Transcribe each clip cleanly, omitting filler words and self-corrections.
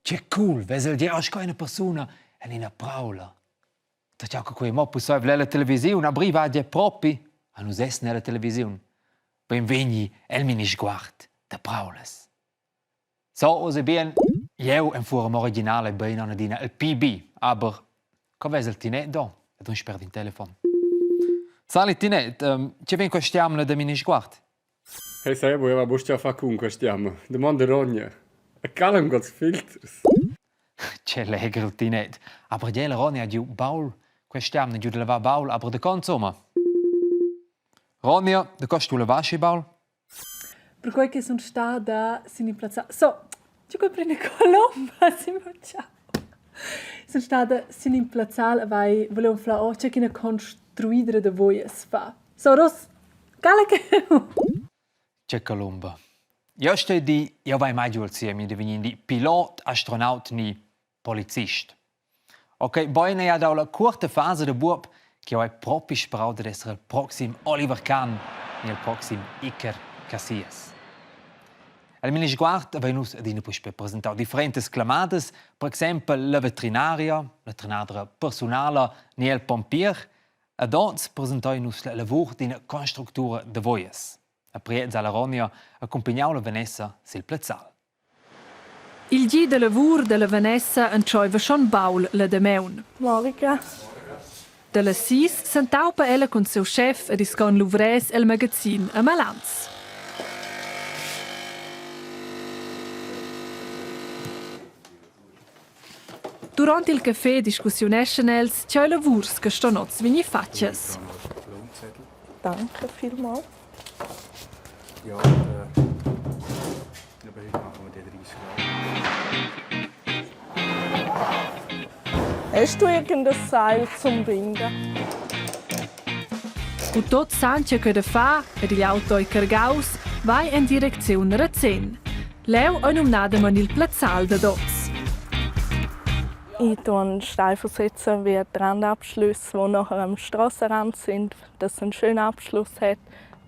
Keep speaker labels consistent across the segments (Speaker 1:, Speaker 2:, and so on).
Speaker 1: Tge cool, vesel dir sco ina persuna en ina praula. Tgau che quei mo pusseivel ella televisiun, aber i va gie propi a nus essen ella televisiun. Beinvegni el Minisguard da praulas. So, oz bien, jeu en fuorma originala bein adina il PB, aber co ves il Tinet do? Ed un sper din telefon. Sali Tinet, ähm, che vegn quest'jamna da Minisguard?
Speaker 2: Hey Sebo, jeu va buca a far cun quest'jamna. Damonda Ronja. E calan culs filters.
Speaker 1: Che legher il Tinet. Aber gie, la Ronja ha giu baul quest'jamna giu da lavar baul, aber da co insomma? Ronja, da co stu lavar schi baul?
Speaker 3: Perquei che sun stada sin in plazzal so, tgi che prenda colomba Simon ciao. Sun stada sin in plazzal e vai vuliu anflar ora tgei ch'ina construidra da voias fa. So Ross, cala cheu!
Speaker 1: Tge columba. Jeu stoi dir, jeu vai mai giu al siemi da vegnir in di pilot, astronaut ni polizist. Ok, bein ei ha dau la cuorta fasa da buob che jeu hai propi sperau dad esser il proxim Oliver Kahn ni il proxim Iker Casillas. El Minisguard havein nus adina puspei presentau differentas clamadas, per exempel la veterinaria, la trenadra persunala ni il pompier. Ed oz presentein nus la lavur d'ina constructura da voias. A Priez alla Ronja accumpagnau la Vanessa sil plazzal.
Speaker 3: Il gi da lavur dalla Vanessa entscheiva schon baul la damaun.
Speaker 4: Monica.
Speaker 3: Dalla sis s'entaupa ella cun siu schef ed ils conluvrers el magazin a Malans. Durant il café discussiuneschan els tgei lavurs che ston oz vegnir fatgas.
Speaker 4: Danke vielmals.
Speaker 2: Ja, äh, aber heute machen wir den 30 Grad.
Speaker 4: Hast du irgendein Seil zum Binden?
Speaker 3: Cu tot san tgei che da far ed igl auto ei cargaus, vai en direcziun Razén. Leu ei numnadamein il plazzal dad oz.
Speaker 4: Ich tue Stein versetzen wie die Randabschlüsse, die nachher am Strassenrand sind, dass es einen schönen Abschluss hat.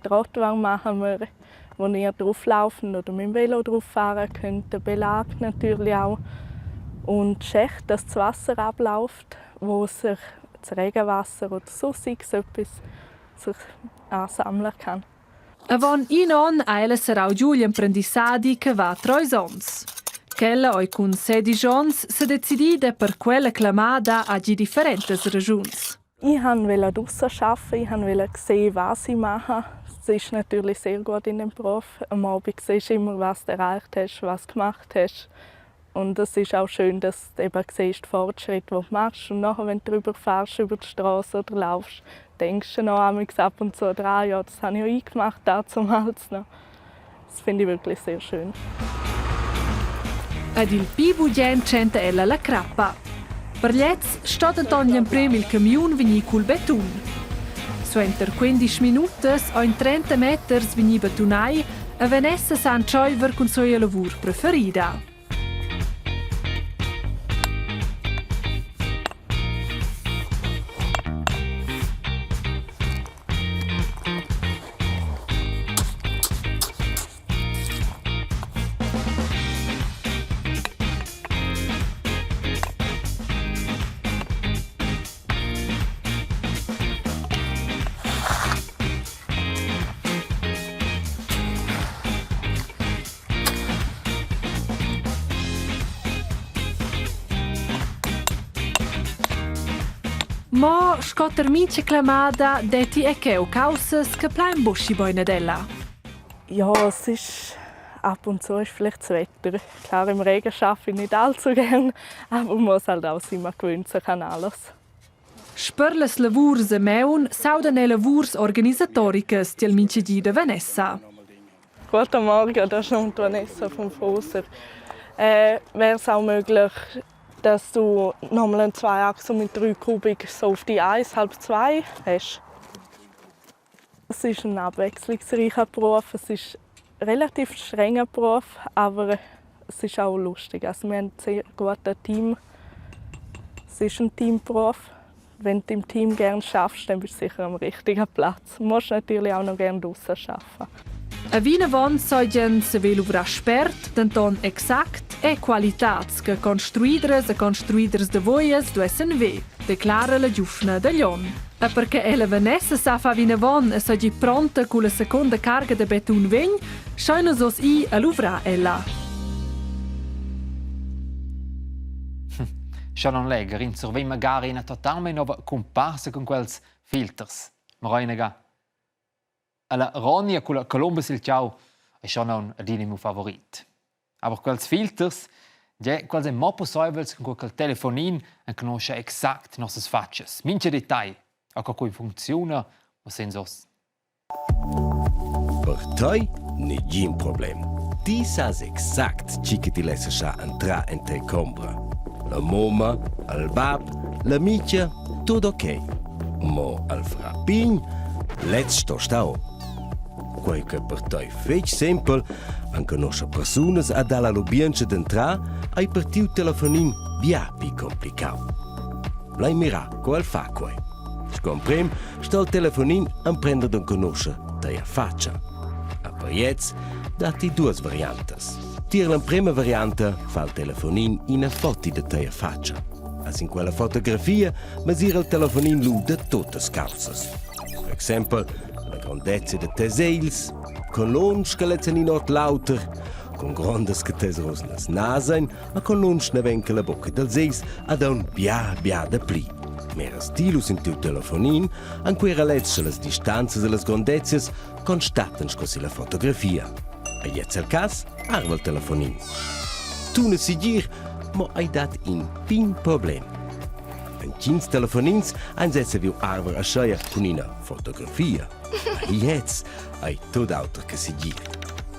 Speaker 4: Die Trottoir machen wir, wo ihr drauflaufen oder mit dem Velo drauf fahren könnt. Den Belag natürlich auch. Und die Schächte, dass das Wasser abläuft, wo sich das Regenwasser oder sonstiges etwas sich ansammeln kann.
Speaker 3: Avon in onn ha ella serrau giu igl emprendissadi che va treis onns. Quella ei cun sedisch onns sedecidida per quella clamada hagi differentas raschuns.
Speaker 4: Ich wollte draussen arbeiten, ich wollte sehen, was ich mache. Es ist natürlich sehr gut in dem Beruf. Am Abend siehst du immer, was du erreicht hast, was du gemacht hast. Und es ist auch schön, dass du eben siehst, die Fortschritte, die du machst. Und nachher, wenn du drüber fährst, über die Straße oder laufst, denkst du noch ab und zu dran, ja, das habe ich ja eingemacht, damals noch. Das finde ich wirklich sehr schön.
Speaker 3: Ed il pli bugen tschenta ella la crappa. Per gliez sto denton gl'emprem il camiun vegnir cul betun. Suenter 15 minutas ein 30 meters vegni betunai e Vanessa sa entscheiver cun sia lavur preferida. Mo sco ter mincha clamada detti e cheu caussas che plain buc schi bein ad ella.
Speaker 4: Ja, es ist ab und zu ist vielleicht das Wetter. Klar, im Regen arbeite ich nicht allzu gern, aber man muss halt auch sein, man gewöhnt sich an alles.
Speaker 3: Sper las lavurs a maun s'audan era lavurs organisatoricas tiel mintgadi da Vanessa.
Speaker 4: Guten Morgen, das ist Vanessa vom Foser. Äh, Wäre es auch möglich, dass du nochmal einen Zweiachser mit 3 Kubik so auf die 1, halb zwei hast? Es ist ein abwechslungsreicher Beruf, es ist ein relativ strenger Beruf, aber es ist auch lustig. Also wir haben ein sehr gutes Team. Es ist ein Teamberuf. Wenn du im Team gerne schaffst, dann bist du sicher am richtigen Platz. Du musst natürlich auch noch gerne draussen arbeiten.
Speaker 3: E vinavon seigien saver luvrar spert, denton exact e qualitads che construidras e construiders da voias duessen ver, declara la giuvna da Glion. E perché ella Vanessa sa fa vinavon e seigi pronta culla secunda carga da betun vegn, schein nus oz ir a luvrar ella.
Speaker 1: Scha non leger, in survegn magari ina totalmein nova cumparsa cun quels filters. Mareinaga. Alla Ronja culla colomba sil tgau ei schon aunc adina miu favorit. Aber quels filters, gie, quels ein mo pusseivels cun quel telefonin enconoscha exact nossas fatschas, mintga detagl, a co quei funcziuna, mo senza oz.
Speaker 5: Per tei negin problem. Ti sas exact tgi che ti lessa schar entrar en tia combra. La mumma, il bab, l'amica, tut ok. Mo al fra pign, lez sto stau. Quei che per tei fetg sempel, enconoscha persunas a dar la lubientscha d'entrar, ei per tiu telefonin bia pli complicau. Lai mirar co el fa quei. Sco emprem sto il telefonin emprender d'enconoscher teia fatscha. A Paiets datti duas variantas. Tier l'emprema varianta fa il telefonin ina foto da teia fatscha. A sin quella fotografia mesira il telefonin lu da tuttas caussas. Per exempel la grondezia da tes egls, con lunsch che lezza in ord l'auter, con grondas che tes rosnas nasen, ma con lunsch ne ven che la bocca dels egls ad aun bia bia da pli. Mera stilus in tiu telefonin, anquera lez las distanzas e las grondezias constatten sco si la fotografia. A gliez el cass, arva il telefonin. Tuna segir, mo ei dat in pign problem. Entgins telefonins ein sez saviu arver ascheia cun ina fotografia. Ma gliez ei tut auter che segir.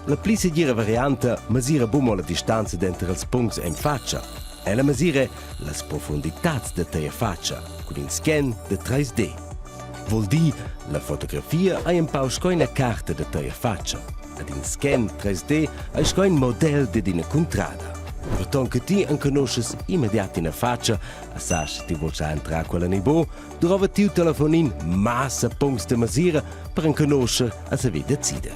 Speaker 5: La pli segira varianta mesira buca mo la distanza denter ils puncts en fatscha. Ella mesira las profunditads da tia fatscha cun in scan da 3D. Vul dir, la fotografia ei empau sco ina carta da tia fatscha ed in scan 3D ei sco in model dad ina cuntrada. Ferton che ti enconuschas immediat ina fatscha e sas ti vul schar entrar quella ni buc, drova tiu telefonin massa puncts da mesira per enconuscher e saver decider.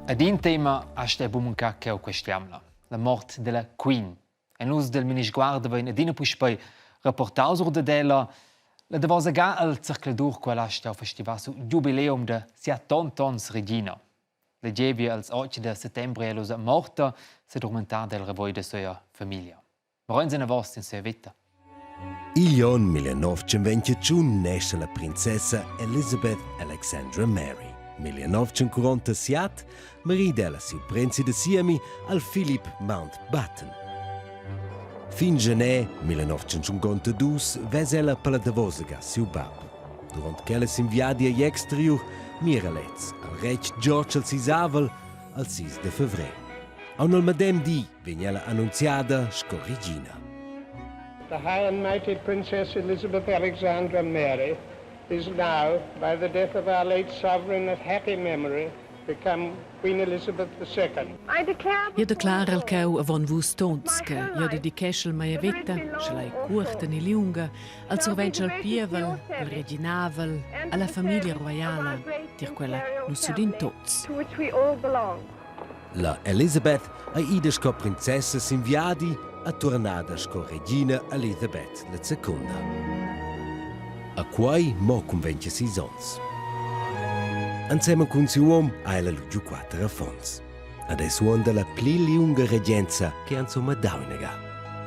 Speaker 1: Ed in tema ha stei buc mancà cheu quest'jamna, la mort della Queen. E nus del Minisguard vein adina puspei rapportau sur dad ella. La davosa ga al zercladur quella ha stau festivar su giubileum da siatonta onns regina. La gievia als 8 de settembre è ussa morta, sedurmentada el revoi da sia famiglia. Morenz enavos in sia vita.
Speaker 5: Igl onn 1921 nesce la princessa Elizabeth Alexandra Mary. 1947 marida ella siu prinzi da siemi al Philip Mountbatten. Fin gener 1952 vesa ella per la davosa ga siu bab. Durant ch'ella sin viadi agl exteriur mira lez al retg George al sisavel al 6 de fevrer. Aunc al medem di vegn ella annunziada sco regina.
Speaker 6: The high and mighty Princess Elizabeth Alexandra Mary is now, by the death of our late sovereign of happy memory, become Queen Elizabeth II.
Speaker 7: Io declarel cheu avon vus tonts che io dedicheschel mia veta, sche l'ei cuorta ni liunga, al surventscha al pievel, al reginavel, alla famiglia roiala, tier quella nus sudin tots.
Speaker 5: La Elizabeth ei ida sco princessa sin viadi e turnada sco regina Elizabeth la secunda. A quei mo cun 26 onns. Ensemen cun siu um ha ella lu giu quater affons. Ed ei suonda la pli liunga regenza che ha insumma dau inaga.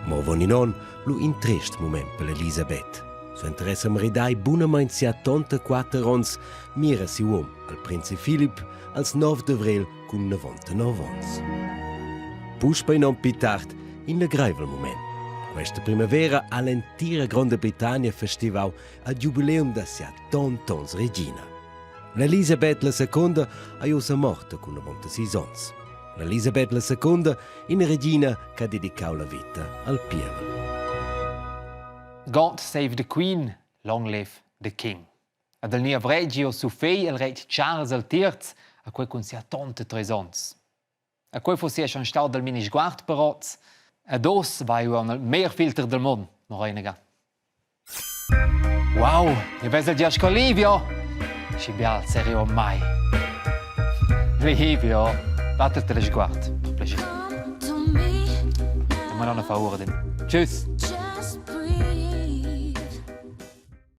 Speaker 5: Mo avon in onn lu in trest mument per Elisabeth. Suenter esser maridai bunamein 74 onns mira siu um al prinzi Philip als 9 d'avrel cun 99 onns. Puspei in onn pli tard in legreivel mument. Questa primavera ha l'entira Gronda Britannia festivau al giubileum da sia tontons regina. L'Elisabeth la seconda ei ussa morta cun 96 onns. L'Elisabeth la seconda, ina regina che ha dedicau la vita al pievel.
Speaker 1: God save the Queen, long live the King. Ed el niev regi o siu fegl, il retg Charles il tierz, a quei cun sia tonta treis onns. A quei fossi schon stau dal mini sguard per oz. Ed oz vai eu il meglier filter del mond, Moreinaga. Wow, io vesel gia sco Livio. Schi bial serio mai. Livio, battete le sguard, per piacere. Ma non fa ordine. Tschüss.